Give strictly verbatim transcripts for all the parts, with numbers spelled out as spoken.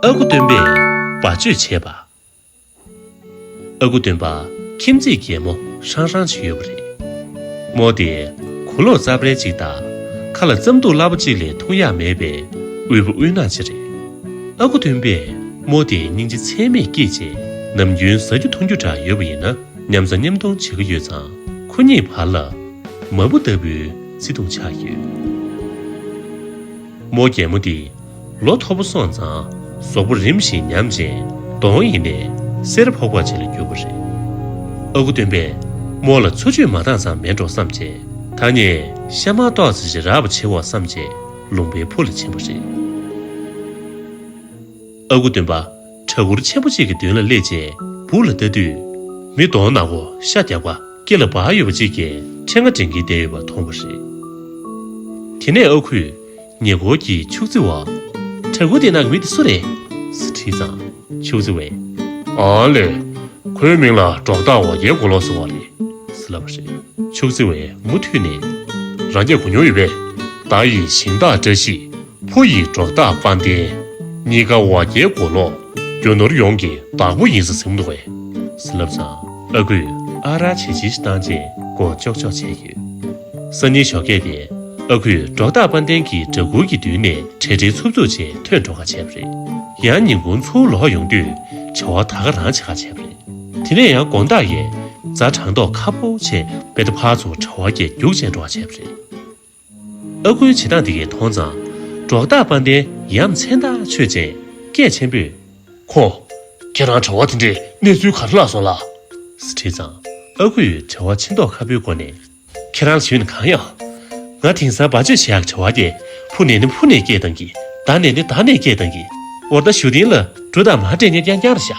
ཨ་ཁུ་སྟོན་པས་བ་ཅོས་བྱས་པ། ཨ་ཁུ་སྟོན་པ་ཁྱིམ་མཚེས་རྒན་མོ་ཧྲང་ཧྲང་ཞིག་ཡོད་པ་རེད། མོ་དེ་གོས་ལོག་རྩབ་རལ་གཅིག་དང་། ཁ་ལ་རྩམ་ཐུག་སླ་པོ་གཅིག་ལས་འཐུང་ཡག་མེད་པའི་དབུལ་པོ་དབུལ་ནག་ཅིག་རེད། ཨ་ཁུ་སྟོན་པས་མོ་དེ་སྙིང་རྗེ་ཚད་མེད་སྐྱེས་བྱས། ནམ་རྒྱུན་ཟ་རྒྱུ་འཐུང་རྒྱུ་འདྲ་ཡོད་པ་ཡིན་ན་མཉམ་ཟ་མཉམ་འཐུང་བྱེད་ཀྱི་ཡོད་ཙང་། ཁོ་གཉིས་བར་ལ་མ་བུ་ལྟ་བུའི་བརྩེ་དུང་ཆགས་ཡོད། མོ་རྒན་མོ་དེ་ལོ་མཐོ་པོ་སོང་ཙང་། གཟུགས་པོ་རིམ་བཞིན་ཉམས་བྱས། གདོང་ཡིན་ནས་སེར་ཕོག་པ་ཅིག་ལ་གྱུར་པ་རེད། ཨ་ཁུ་སྟོན་པས་མོ་ལ་འཚོ་བཅུད་མ་འདང་ཙམ་མེད་འགྲོ་བསམ་བྱས། ད་ནས་ཤ་མར་ཏོག་ཙམ་ཞིག་རག་པ་བྱེད་འོ་བསམ་བྱས། ལུང་པའི་ཕུ་ལ་ཕྱིན་པ་རེད། ཨ་ཁུ་སྟོན་པ་གྲྭ་གུར་ཆེན་པོ་གཅིག་གི་མདུན་ལ་སླེབས་རྗེས་སྦུག་ལ་ལྟ་དུས། མི་གདོང་ནག་པོ་ཤ་རྒྱགས་པ་སྐེ་ལ་འབག་ཡོད་པ་གཅིག་གིས་ཕྲེང་བ་འདྲེན་གྱིན་བསྡད་ཡོད་པ་མཐོང་བ་རེད། དེ་ནས་ཨ་ཁུས་ཉེ་འཁོར་གྱི་ཕྱུགས་རྫི་བ། གྲྭ་གུར་དེ་ནང་གི་མི་དེ་སུ་རེད། ཟེར་དྲིས་ཙང་། ཕྱུགས་རྫི་བས། ཨ་ལས། ཁོའི་མིང་ལ་སྒྲོག་སྟག་འོ་བརྒྱལ་གོས་ལོག་ཟེར་བ་རེད། ཟེར་ལབ་པ་རེད། ཕྱུགས་རྫི་བས་མུ་མཐུད་ནས། རང་སྐད་གོ་མྱོང་ཡོད་པས། མདའ་ཡི་ཞིང་བདག་བཀྲ་ཤིས། ཕུ་ཡི་སྒྲོག་སྟག་དཔལ་ལྡན། གཉིས་ཀ་འོ་བརྒྱལ་གོས་ལོག་རྒྱུ་ནོར་ཡོངས་ཀྱི་བདག་པོ་ཡིན་ཟེར་ཟིན་འདུག་པས། ཟེར་ལབ་ཙང་། ཨ་ཁུས་ཨ་རག་བྱིལ་བྱིལ་ཞིག་བཏང་རྗེས་མགོ་ལྕོག་ལྕོག་བྱས་ཡོད། སང་ཉིན་ཞོགས་ཀས་དེ། ཨ་ཁུས་སྒྲོག་སྟག་དཔལ་ལྡན་གྱི་སྦྲ་གུར་གྱི་མདུན་ནས་གྲལ་སྒྲིག་འཚུབ་འཚུབ་བྱས་ཐོན་འགྲོ་ག་བྱས་པ་རེད། ཡང་ཉིན་གུང་ཚུར་ལོག་ཡོང་དུས་བྱ་བ་ད་ག་རང་བྱེད་ག་བྱས་པ་རེད། དེ་ནས་ཡང་དགོང་དག་གི་རྫ་གྲང་མདོག་ཁ་པོ་བྱས། དཔེ་ད་ཕར་ཚུར་གྲྭ་བ་བརྒྱད་རྒྱུག་བྱས་འགྲོ་ག་བྱས་པ་རེད། ཨ་ཁུའི་བྱེད་སྟངས་དེ་གས་མཐོང་ཙང་། སྒྲོག་སྟག་དཔལ་ལྡན་ཡ་མཚན་ཐག་ཆོད་ཅིང་སྐད་ཆེན་པོས། ཁོ། ཁྱེད་རང་གྲྭ་བ་དེ་འདྲས་གནས་ཚུལ་ག་རེ་ལབ་སོང་ལགས། ཟེར་དྲིས་ཙང་། ཨ་ཁུས་གྲྭ་བ་ཕྱི་མདོག་ཁ་པོའི་སྒོ་ནས། ཁྱེད་རང་ལ་ཞུས་ན་གང་ཡོང་། ང་དེང་སང་བ་ཅོས་བྱེད་ཡག་གྲྭ་བ་དེ། ཕུ་ནས་ནི་ཕུ་ནས་སྐད་བཏང་གི། མདའ་ནས་ནི་མདའ་ནས་སྐད་བཏང་གི། འོ་ད་གཞུ་རྟེན་ལ་འབྲུ་དང་མར་སྤྲད་ནས་རྐྱང་རྐྱང་རེད་ཤག།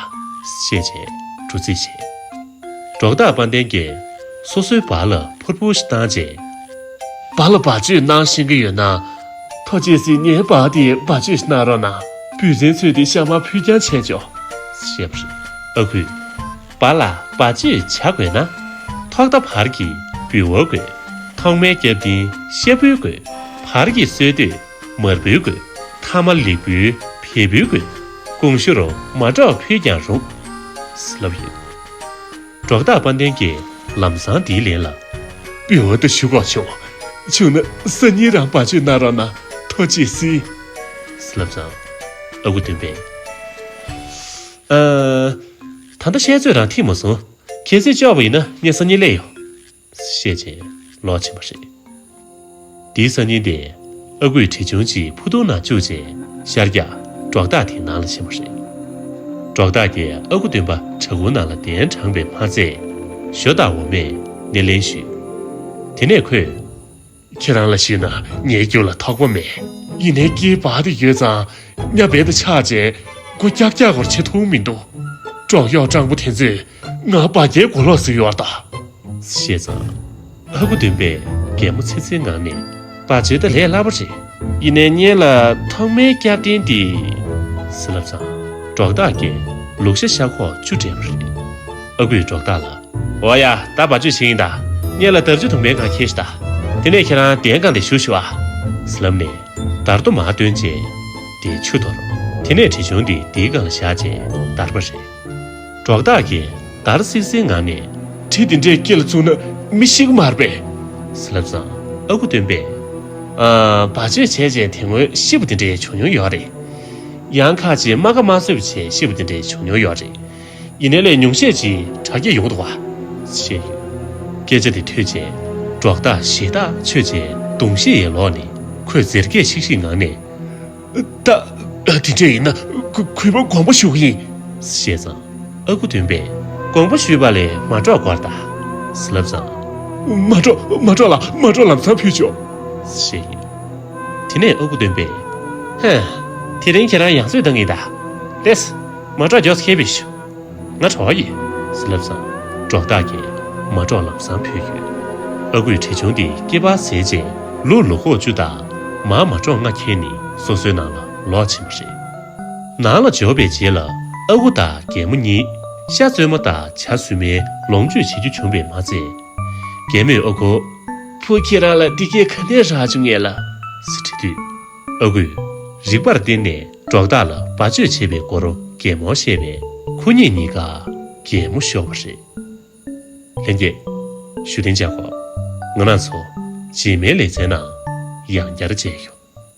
ཞེས་བྱས་འབྲུ་རྩིས་བྱས། སྒྲོག་སྟག་དཔལ་ལྡན་གྱིས་སོ་སོའི་བ་ལ་ཕུར་ཕུར་ཞིག་བཏང་རྗེས། བ་ལ་བ་ཅོས་གནང་ཤེས་ཀྱི་ཡོད་ན། ཐུགས་རྗེ་གཟིགས། ངའི་བ་དེ་བ་ཅོས་གནང་རོགས་གནང་། བུ་བཙན་ཚོས་དེ་ཤ་མར་ཕུད་རྐྱང་བྱས་ཆོག། ཞེས་པ་རེད། ཨ་ཁུས། བ་ལ་བ་ཅོས་བྱ་དགོས་ན། ཐོག་མཐའ་བར་གྱི་འབུལ་བ་དགོས། ཐོག་མའི་སྐྱབས་རྟེན་ཤ་འབུལ་དགོས། བར་གྱི་གསོལ་འདེབས་མར་འབུལ་དགོས། ཐ་མ་ལེགས་འབུལ་བལ་འབུལ་དགོས། དགོངས་ཞུ་རུ་མ་འགྲོགས་ཕུལ་ཀྱང་རུང་། ཟེར་ལབ་ཡོད། སྒྲོག་སྟག་དཔལ་ལྡན་གྱིས་ལམ་སང་དེའི་ལན་ལ། འབུལ་བ་ད་ཞུ་དགོས་བྱུང་། བྱུང་ན་སང་ཉིན་རང་བ་ཅོས་གནང་རོགས་གནང་། ཐུགས་རྗེ་གཟིགས། ཟེར་ལབ་ཙང་། ཨ་ཁུ་སྟོན་པས། ཨ། ད་ལྟ་བཤད་ཚོད་རང་ཐིག་མ་སོང་། གལ་སྲིད་ལྕོགས་པ་ཡིན་ན་ངས་སང་ཉིན་སླེབས་ཡོང་། ཞེས་བྱས་ལོག་ཕྱིན་པ་རེད། དེའི་སང་ཉིན་དེ། ཨ་ཁུས་གྲེ་ཆུང་གཅིག་ཕུ་ཐུང་ནང་བཅུག་རྗེས་ཤར་རྒྱག་སྒྲོག་སྟག་དེའི་ནང་ལ་ཕྱིན་པ་རེད། སྒྲོག་སྟག་གིས་ཨ་ཁུ་སྟོན་པ་གྲྭ་གུར་ནང་ལ་གདན་དྲངས་པས་མ་ཚད། ཞོ་དང་འོ་མས་སྣེ་ལེན་ཞུས། དེ་ནས་ཁོས། ཁྱེད་རང་ལ་ཞུས་ན་ངའི་རྒྱུད་ལ་ཐོགས་པ་མེད། ཡིན་ནའི་སྐེའི་བ་དེ་ཡོད་ཙང་། གཉའ་བལ་དུ་ཆགས་རྗེས་མགོ་ཀྱག་ཀྱག་གོར་བྱེད་ཐུབ་མི་འདུག་སྒྲོག་གཡོག་སྤྲང་པོ་དེ་ཚོས་ང་བ་བརྒྱལ་གོས་ལོག་ཟེར་ཡོད་ད། ཞེས་ཙང་། ཨ་ཁུ་སྟོན་པས་གད་མོ་ཚིག་ཚིག་ངང་ནས། བ་ཅོས་ད་ལས་སླ་པོ་རེད། ཡིན་ནའི་སྔོན་ལ་ཐོག་མའི་སྐྱབས་རྟེན་དེ། ཟེར་ལབ་ཙང་། སྒྲོག་སྟག་གིས་ལུག་ཤ་ཤ་ཁོག་བཅུ་སྤྲད་པ་རེད། ཨ་ཁུས་སྒྲོག་སྟག་ལ། འོ་ཡ། ད་བ་ཅོས་བྱེད་ཡིན་ད། སྔོན་ལ་དར་ཆུ་དུང་པའི་སྒང་ཁྱེར་ཤོག་ད། དེ་ནས་ཁྱེད་རང་གདན་སྒང་དེ་བཞུགས་ཤོག་ཨ། ཟེར་ལབ་ནས་དར་རྡོ་མར་བཏོན་རྗེས་དེ་ཆུ་དོར། དེ་ནས་གྲེ་ཆུང་དེ་དེའི་སྒང་ལ་བཞག་རྗེས་དར་པ་རེད། སྒྲོག་སྟག་གིས་དར་སིག་སིག་ངང་ནས། གྲི་དེ་འདྲས་སྐེ་ལ་བཙུགས་ན་མི་ཤི་གི་མ་རེད་པས། ཟེར་ལབ་ཙང་ཨ་ཁུ་སྟོན་པས། ཨ། བ་ཅོས་བྱས་རྗེས་དེ་སྔོན་ཤི་བ་དེ་འདྲས་བྱུང་མྱོང་ཡོད་རེད། ཡང་ཁ་ཅིག་རྨ་ཁ་མ་བཟོས་པ་བྱས་ཤི་བ་དེ་འདྲས་བྱུང་མྱོང་ཡོད་རེད། ཡིན་ནའི་ལས་ཉུང་ཤས་ཀྱིས་དྲག་སྐྱེད་ཡོང་གི་འདུག་བ། ཞེས། སྐད་ཆ་དེ་ཐོས་རྗེས་སྒྲོག་སྟག་ཞེད་ཐག་ཆོད་རྗེས་གདུང་ཤེད་ཡས་ལོག་ནས་ཁོས་འཛེར་སྐད་ཤིག་ཤིག་ངང་ནས། ད། དེ་འདྲས་ཡིན་ན་གུས་གུས་པར་དགོངས་པ་ཞུ་གི་ཡིན། ཞེས་ཙང་ཨ་ཁུ་སྟོན་པས་དགོངས་པ་ཞུས་པ་ལས་མ་འགྲོགས་དགོས་རེད་ད། ཟེར་ལབ་ཙང་། མ་འགྲོགས། མ་འགྲོགས་ལ། མ་འགྲོགས། ལམ་སང་ཕུད་ཆོག། ཞེས། དེ་ནས་ཨ་ཁུ་སྟོན་པས། ཧེ། དེ་རིང་ཁྱེད་རང་ཡང་སོས་བཏང་གི་ཡིན་ད། ལེས། མ་འགྲོགས། མགྱོགས་སུ་ཁྱེར་ཕུད་ཤོག། ང་གྲྭ་བ་ཡིན། ཟེར་ལབ་ཙང་། སྒྲོག་སྟག་གིས་མ་འགྲོགས། ལམ་སང་ཕུད་ཡོད། ཨ་ཁུས་གྲེ་ཆུང་དེ་སྐེད་པར་བཟེད་རྗེས་ལུག་ལུག་ཁོག་བཅུ་དང་མར་མ་འགྲོགས་ལྔ་ཁྱེར་ནས་སོ་སོའི་ནང་ལ་ལོག་ཕྱིན་པ་རེད། ནང་ལ་འབྱོར་བའི་རྗེས་ལ་ཨ་ཁུ་དང་རྒན་མོ་གཉིས་ཤ་བཙོས་མ་དང་ཇ་བསུ་མའི་ལོངས་སྤྱོད་བྱེད་རྒྱུ་བྱུང་བས་མ་ཚད། རྒན་མོས་ཨ་ཁུ། བུ་ཁྱེད་རང་ལ་འདི་སྐད་ག་ནས་རག་བྱུང་ངས་ལ། ཟེར་དྲིས་དུས། ཨ་ཁུས་རིག་པར་བརྟེན་ནས་ སྒྲོག་ཐག་ལ་བ་ཅོས་བྱེད་པའི་སྐོར་གད་མོ་བཤད་པས་ཁོ་གཉིས་གཉིས་ཀ་གད་མོ་ཤོར་བ་རེད། ལྷན་རྒྱས། བཞུགས་གདན་འཇགས་གོ། ང་རང་ཚོ་རྗེས་མའི་ལེ་ཚན་ནང་ཡང་བསྐྱར་མཇལ་ཡོང་།